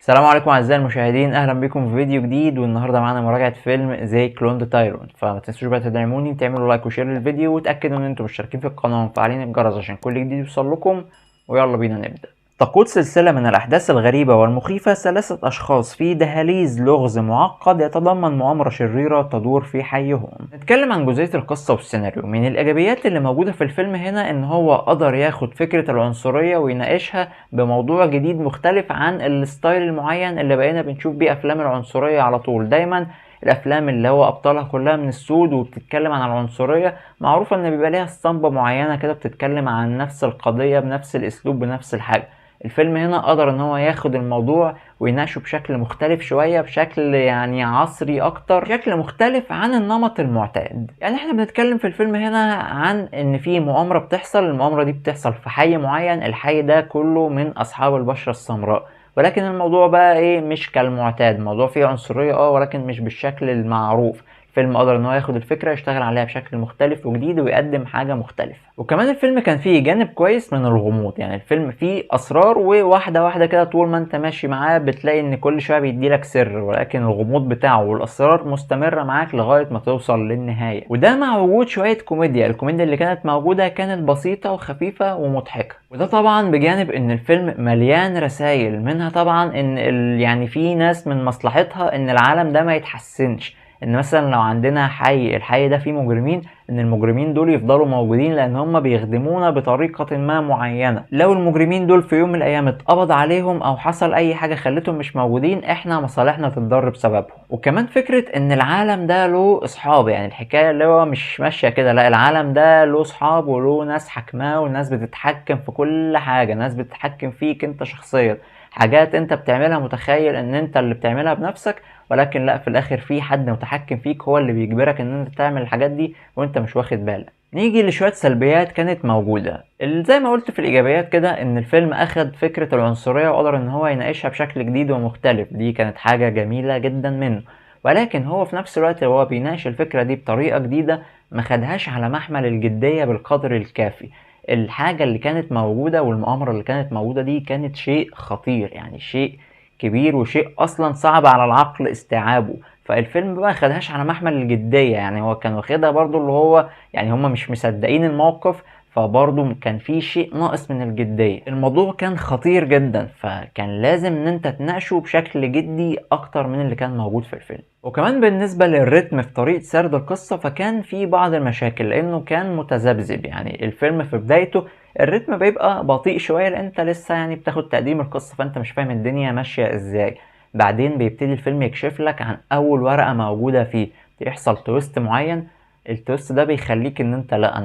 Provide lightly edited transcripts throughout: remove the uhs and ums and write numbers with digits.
السلام عليكم اعزائي المشاهدين، اهلا بكم في فيديو جديد. والنهارده معانا مراجعه فيلم They Cloned Tyrone. فما تنسوش بقى تدعموني، تعملوا like و share للفيديو، وتاكدوا ان انتم مشتركين في القناة ومفعلين الجرس عشان كل جديد يوصل لكم. ويلا بينا نبدا. تقود سلسلة من الأحداث الغريبة والمخيفة 3 أشخاص في دهاليز لغز معقد يتضمن مؤامرة شريرة تدور في حيهم. نتكلم عن جزئية القصة والسيناريو. من الإيجابيات اللي موجودة في الفيلم هنا إن هو قدر ياخد فكرة العنصرية ويناقشها بموضوع جديد مختلف عن ال style المعين اللي بقينا بنشوف بيه أفلام العنصرية على طول. دايما الافلام اللي هو ابطالها كلها من السود وبتتكلم عن العنصرية معروفة ان بيبقى ليها اسطمبه معينة كده بتتكلم عن نفس القضية بنفس الاسلوب بنفس الحاجة. الفيلم هنا قدر ان هو ياخد الموضوع ويناقشه بشكل مختلف شوية، بشكل يعني عصري اكتر، بشكل مختلف عن النمط المعتاد. يعني احنا بنتكلم في الفيلم هنا عن ان في مؤامرة بتحصل، المؤامرة دي بتحصل في حي معين، الحي ده كله من اصحاب البشرة السمراء، ولكن الموضوع بقى ايه مش كالمعتاد، الموضوع فيه عنصرية ولكن مش بالشكل المعروف. الفيلم قدر ان هو ياخد الفكرة يشتغل عليها بشكل مختلف وجديد ويقدم حاجة مختلفة. وكمان الفيلم كان فيه جانب كويس من الغموض، يعني الفيلم فيه اسرار وواحدة واحدة كده طول ما انت ماشي معاه بتلاقي ان كل شوية بيديلك سر، ولكن الغموض بتاعه والاسرار مستمرة معاك لغاية ما توصل للنهاية. وده مع وجود شوية كوميديا، الكوميديا اللي كانت موجودة كانت بسيطة وخفيفة ومضحكة. وده طبعا بجانب ان الفيلم مليان رسائل، منها طبعا ان يعني في ناس من مصلحتها ان العالم ده ما يتحسنش، ان مثلا لو عندنا حي، الحي ده فيه مجرمين، ان المجرمين دول يفضلوا موجودين لان هم بيخدمونا بطريقة ما معينة. لو المجرمين دول في يوم من الايام اتقبض عليهم او حصل اي حاجة خلتهم مش موجودين، احنا مصالحنا تتضر بسببهم. وكمان فكرة ان العالم ده له اصحاب، يعني الحكاية اللي هو مش ماشية كده، لا العالم ده له اصحاب وله ناس حاكماه وناس بتتحكم في كل حاجة، ناس بتتحكم فيك انت شخصيا، حاجات انت بتعملها متخيل ان انت اللي بتعملها بنفسك، ولكن لا في الاخر في حد متحكم فيك هو اللي بيجبرك ان انت تعمل الحاجات دي وانت مش واخد بالك. نيجي لشوية سلبيات كانت موجودة. زي ما قلت في الايجابيات كده ان الفيلم اخد فكرة العنصرية وقدر ان هو يناقشها بشكل جديد ومختلف، دي كانت حاجة جميلة جدا منه، ولكن هو في نفس الوقت هو بيناقش الفكرة دي بطريقة جديدة ما خدهاش على محمل الجدية بالقدر الكافي. الحاجة اللي كانت موجودة والمؤامرة اللي كانت موجودة دي كانت شيء خطير، يعني شيء كبير وشيء اصلا صعب على العقل استيعابه، فالفيلم بقى خدهاش على محمل الجدية، يعني هو كان واخدها برضو اللي هو يعني هما مش مصدقين الموقف، فبرضو كان في شيء ناقص من الجدية. الموضوع كان خطير جدا، فكان لازم ان انت تناقشه بشكل جدي اكتر من اللي كان موجود في الفيلم. وكمان بالنسبة للريتم في طريقة سرد القصة فكان في بعض المشاكل لانه كان متذبذب، يعني الفيلم في بدايته الريتم بيبقى بطيء شوية لان انت لسه يعني بتاخد تقديم القصة فانت مش فاهم الدنيا ماشية ازاي. بعدين بيبتدي الفيلم يكشف لك عن اول ورقة موجودة فيه، بيحصل twist معين، ال twist ده بيخليك ان انت لا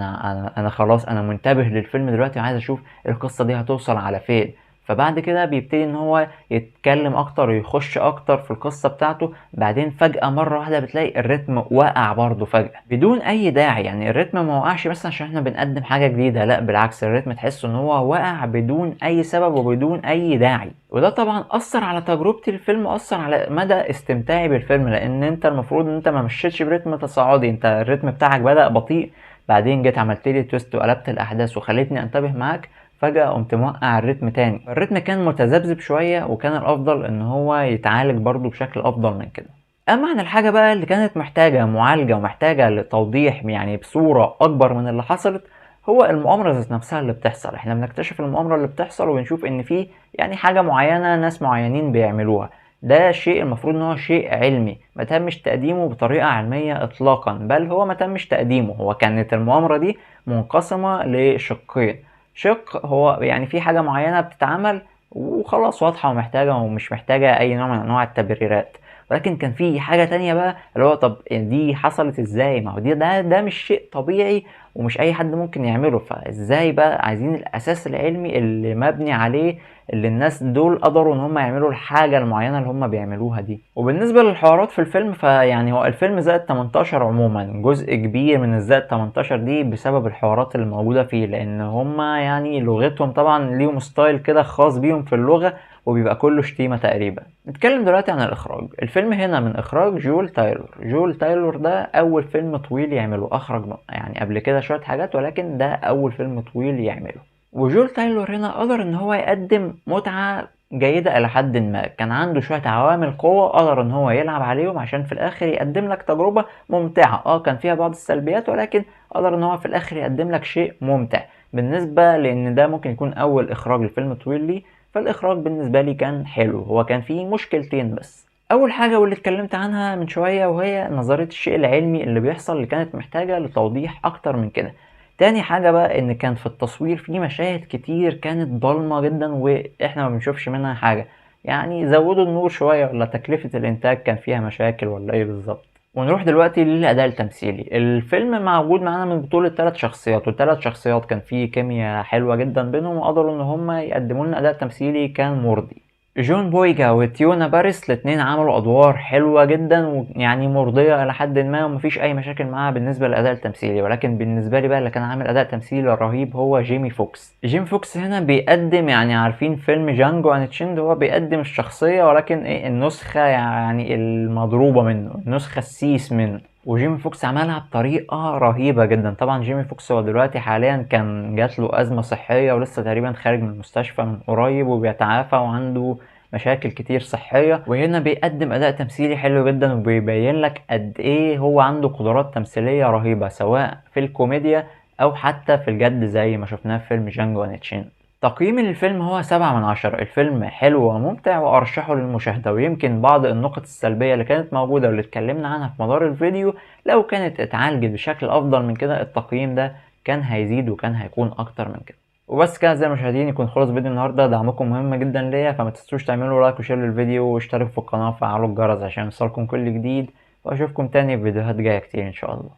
انا خلاص انا منتبه للفيلم دلوقتي وعايز اشوف القصة دي هتوصل على فين. فبعد كده بيبتدي ان هو يتكلم اكتر ويخش اكتر في القصة بتاعته. بعدين فجأة مرة واحدة بتلاقي الريتم وقع برضه فجأة بدون اي داعي، يعني الريتم ما وقعش مثلا عشان احنا بنقدم حاجة جديدة، لا بالعكس الريتم تحس ان هو وقع بدون اي سبب وبدون اي داعي. وده طبعا اثر على تجربتي للفيلم، اثر على مدى استمتاعي بالفيلم، لان انت المفروض ان انت ما مشيتش بريتم تصاعدي، انت الريتم بتاعك بدأ بطيء، بعدين جيت عملت لي twist وقلبت الاحداث وخليتني انتبه معاك، فجأة قمت موقع الريتم تاني. الريتم كان متذبذب شوية وكان الأفضل إن هو يتعالج برضو بشكل أفضل من كده. أما عن الحاجة بقى اللي كانت محتاجة معالجة ومحتاجة لتوضيح يعني بصورة أكبر من اللي حصلت، هو المؤامرة ذات نفسها اللي بتحصل. احنا بنكتشف المؤامرة اللي بتحصل وبنشوف إن في يعني حاجة معينة ناس معينين بيعملوها، ده شيء المفروض ان هو شيء علمي ما تمش تقديمه بطريقة علمية اطلاقا، بل هو ما تمش تقديمه، هو كانت المؤامرة دي منقسمة لشقين، شق هو يعني في حاجة معينة بتتعمل وخلاص واضحة ومحتاجة ومش محتاجة أي نوع من أنواع التبريرات، ولكن كان في حاجة تانية بقى اللي هو طب دي حصلت ازاي؟ ما هو دي ده مش شيء طبيعي ومش أي حد ممكن يعمله، فازاي بقى عايزين الأساس العلمي اللي مبني عليه اللي الناس دول قدروا ان هم يعملوا الحاجة المعينة اللي هم بيعملوها دي. وبالنسبة للحوارات في الفيلم فيعني هو الفيلم زائد 18 عموما، جزء كبير من الزائد 18 دي بسبب الحوارات اللي موجودة فيه، لان هم يعني لغتهم طبعا ليهم style كده خاص بيهم في اللغة وبيبقى كله شتيمة تقريبا. نتكلم دلوقتي عن الإخراج. الفيلم هنا من إخراج جول تايلور. جول تايلور ده أول فيلم طويل يعمله، أخرج يعني قبل كده شوية حاجات ولكن ده أول فيلم طويل يعمله. وجول تايلور هنا قدر إن هو يقدم متعة جيدة إلى حد ما، كان عنده شوية عوامل قوة قدر إن هو يلعب عليهم عشان في الآخر يقدم لك تجربة ممتعة. كان فيها بعض السلبيات، ولكن قدر إن هو في الآخر يقدم لك شيء ممتع. بالنسبة لأن ده ممكن يكون أول إخراج لفيلم طويل ليه، فالإخراج بالنسبة لي كان حلو. هو كان فيه مشكلتين بس. أول حاجة واللي اتكلمت عنها من شوية، وهي نظرية الشيء العلمي اللي بيحصل اللي كانت محتاجة لتوضيح أكتر من كده. تاني حاجة بقى إن كان في التصوير في مشاهد كتير كانت ضلمة جدا وإحنا ما بنشوفش منها حاجة، يعني زودوا النور شوية، ولا تكلفة الإنتاج كان فيها مشاكل ولا إيه بالظبط. ونروح دلوقتي للأداء التمثيلي. الفيلم موجود معانا من بطولة 3 شخصيات، والتلات شخصيات كان فيه كيمياء حلوة جدا بينهم، وقدروا إن هم يقدموا لنا أداء تمثيلي كان مرضي. جون بويجا وتيونا باريس الاتنين عملوا أدوار حلوة جدا ويعني مرضية إلى حد ما، ومفيش أي مشاكل معاها بالنسبة للأداء التمثيلي. ولكن بالنسبة لي بقى اللي كان عامل أداء تمثيلي رهيب هو جيمي فوكس. جيمي فوكس هنا بيقدم، يعني عارفين فيلم Django Unchained، هو بيقدم الشخصية ولكن إيه النسخة يعني المضروبة منه، النسخة السيس منه، وجيمي فوكس عملها بطريقة رهيبة جدا. طبعا جيمي فوكس هو دلوقتي حاليا كان جات له أزمة صحية ولسه تقريبا خارج من المستشفى من قريب وبيتعافى وعنده مشاكل كتير صحية، وهنا بيقدم أداء تمثيلي حلو جدا وبيبين لك قد إيه هو عنده قدرات تمثيلية رهيبة سواء في الكوميديا أو حتى في الجد زي ما شفناه في فيلم Django Unchained. تقييم للفيلم هو 7 من 10. الفيلم حلو وممتع وأرشحه للمشاهدة، ويمكن بعض النقط السلبية اللي كانت موجودة واللي اتكلمنا عنها في مدار الفيديو لو كانت اتعالجت بشكل أفضل من كده التقييم ده كان هيزيد وكان هيكون أكتر من كده. وبس كده زي المشاهدين يكون خلص فيديو النهارده. دعمكم مهم جدا ليا، فما تنسوش تعملوا like و share للفيديو واشتركوا في القناة وفعلوا الجرس عشان يوصلكم كل جديد، واشوفكم تاني في فيديوهات جاية كتير ان شاء الله.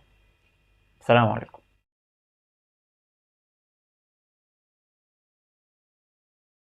سلام عليكم.